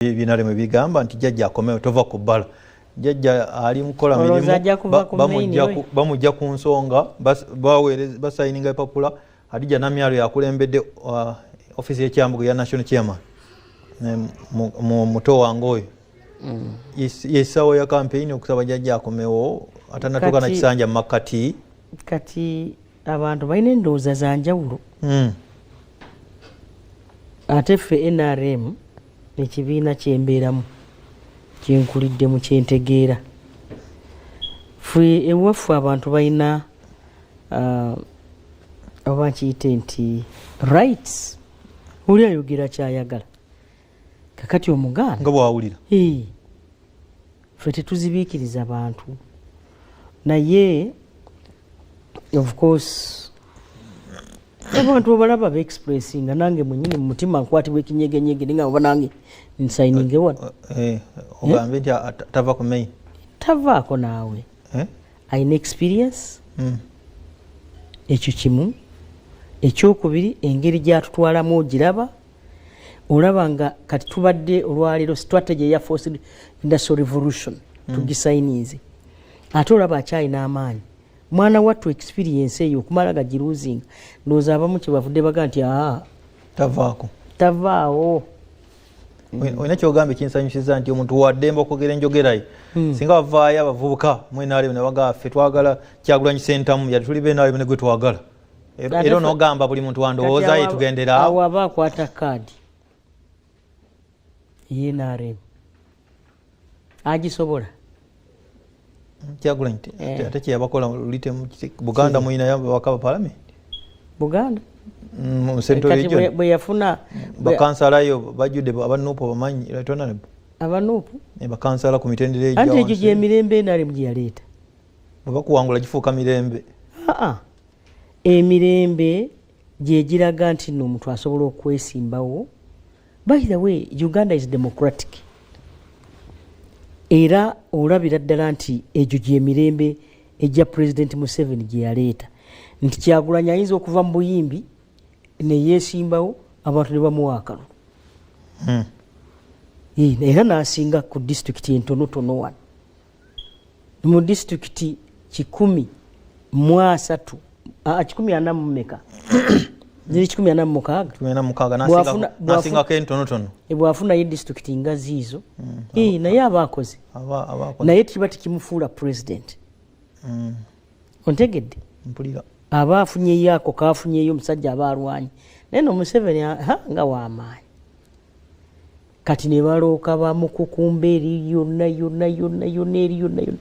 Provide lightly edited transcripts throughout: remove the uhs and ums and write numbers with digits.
Ebinalemu bigamba nti jjajja akomewo, tova ku bbala. Jjajja ali mukola Olowooza ajja kuva ku main we? Bamujja ku nsonga, basayininga epapula. Hadija Namyalo yakulembedde ofiisi y'ekyambugo ya national chairman. Muto wange oyo. Yesawo ya campaign okusaba jjajja akomewo atanatuuka na kisanja mu makkati. Kati abantu balina endowooza za njawulo. Ate ffe NRM, ekibiina kyembeeramu, kyenkuliddemu, kyentegeera, ffe ewaffe abantu balina oba nkiyite nti rights. Oli ayogera kyayagala. Kakati omugaana nga bwawulira. Ffe tetuzibiikiriza bantu, naye of course abantu obalaba beexpressinga. Nange mwenyini mu mutima nkwatibwa ekinyegenyege, ninga oba nange nsayininge wano. Ogambe nti tava ku main. Tavaako naawe. Eh? Alina experience. Ekyo kimu. Ekyokubiri, engeri gyatutwalamu ogiraba, olaba nga kati tubadde olwaleero strategy eya fourth industrial revolution tugisayininze, ate olaba akyalina amaanyi. Mwana wattu, experience eyo okumala gagiruzinga, ndowooza abamu kyebavudde baga nti aa Tavaako. Tavaawo. Olina kyogamba ekinsanyusiza nti omuntu waddembe okwogera enjogera ye. Singa bavaayo abavubuka mu NRM ne bagamba, "Ffe twagala Kyagulanyi Sentamu," yali tuli be NRM ne gwe twagala. Era onoogamba buli muntu wandowooza ye, tugendera awo. Awo aba akwata kaadi ye NRM, agisobola. Kyagulanyi ate kyeyabakola luli Buganda muyinayo ababaka ba palamenti? Buganda? Mu Central Kati Region. Bwe yafuna Bakansalayo bajjudde abanuupu, bamanyi, right honorable? Abanuupu? Bakansala ku mitendera Anti egyo egya gyemirembe NRM gye yaleeta. Bwe bakuwangula gifuuka mirembe. Aa, emirembe gyegiraga nti nno omuntu asobola okwesimbawo. By the way, Uganda is democratic, era olabira ddala nti egyo gyemirembe egya President Museveni gye yaleeta, nti Kyagulanyi ayinza okuva mu buyimbi neyesimbawo, abantu ne bamuwa akalulu. Era n'asinga ku disitulikiti entonotono wano, mu disitulikiti 130, 140 mumeka, ziri 146. 46. Nasingako entonotono. Bwafunayo disitulikiti nga ziizo, naye aba akoze. Naye kiba tekimufuula president. Ontegedde? Mpulira. Aba afunyeyo ako kafunyeyo, omusajja aba alwanye. Naye no Museveni nga wamaanyi, kati ne balooka bamukukumba eri yonna yonna yonna yonna, eri yonna yonna.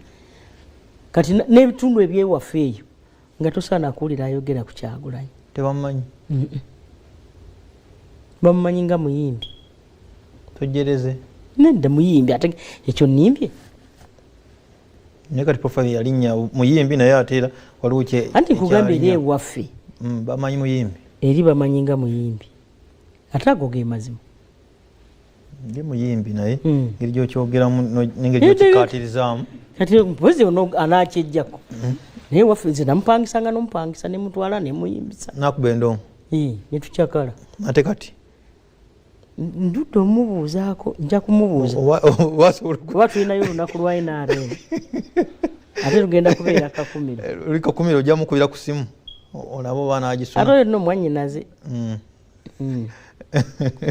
Kati n'ebitundu ebyewaffe eyo nga tosaana kuwulira ayogera ku Kyagulanyi. Tebamumanyi. Bamumanyi nga muyimbi. Tojereze. Nedda, muyimbi, ate ekyo nimbye? Naye kati profile yalinnya muyimbi, naye ate era waliwo kye Anti nkugambye, eri ekyalinnya. ewaffe Bamanyi muyimbi. Eri bamanyi nga muyimbi, ate ago ge mazima. Ndi muyimbi, naye engeri gyokyogeramu n'engeri gyokikatirizaamu. Kati mpozi ono anakyejjako, naye waffe nze namupangisanga nomupangisa, nemutwala nemuyimbisa. Nakuba endongo. Netukyakala. Ate kati? Ndudde omubuuzaako, nja kumubuuza. Wasobola Kuba tulinayo olunaku lwa NRM, ate tugenda kubeera Kakumiro. Oli Kakumiro, ojja mukubira ku simu olabe oba Ate nagisuna. oyo nno mwanyinaze.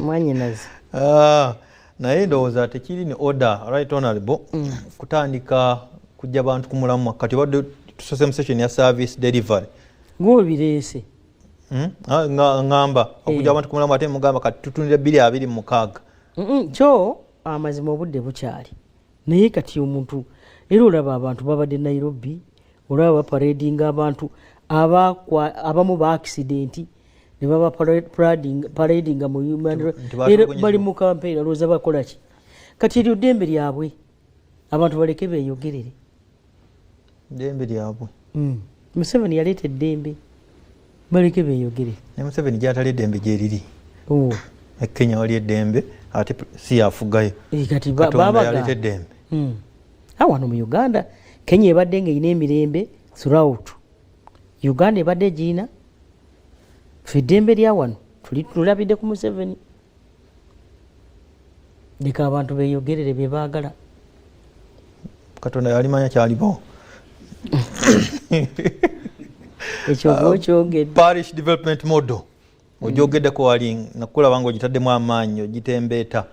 Mwanyinaze. Ah, naye ndowooza tekiri in order, right honorable, kutandika kujja bantu ku mulamwa. Kati obadde tusose mu session ya service delivery. Gwobireese. Ah, ŋŋamba okujja abantu ku mulamwa, ate mugamba kati tutunire 2026. Kyo amazima obudde bukyali, naye kati omuntu era olaba abantu babadde Nairobi, olaba baparadinga abantu abamu ba accident ne baba paradinga mu human Nti era batulugunyizibwa. Bali mu campaign, alowooza bakola ki? Kati eryo ddembe lyabwe, abantu baleke beeyogerere. Ddembe lyabwe. Museveni yaleeta eddembe, baleke beeyogerere. Ne Museveni gyatali eddembe gyeriri. Oh. E Kenya wali eddembe, ate si yafugayo. Kati Katonda babaga yaleeta eddembe. Wano mu Uganda, Kenya ebadde nga erina emirembe throughout, Uganda ebadde egirina. Fe eddembe lya wano tulabidde ku Museveni. Leka abantu beyogerere bye baagala. Katonda yalimanya kyalibawo. Ekyo oba okyogedde. Parish development model ogyogeddeko wali, nakulaba nga ogitaddemu amaanyi, ogitembeeta.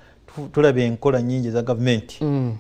Tulaba enkola nyingi eza gavumenti.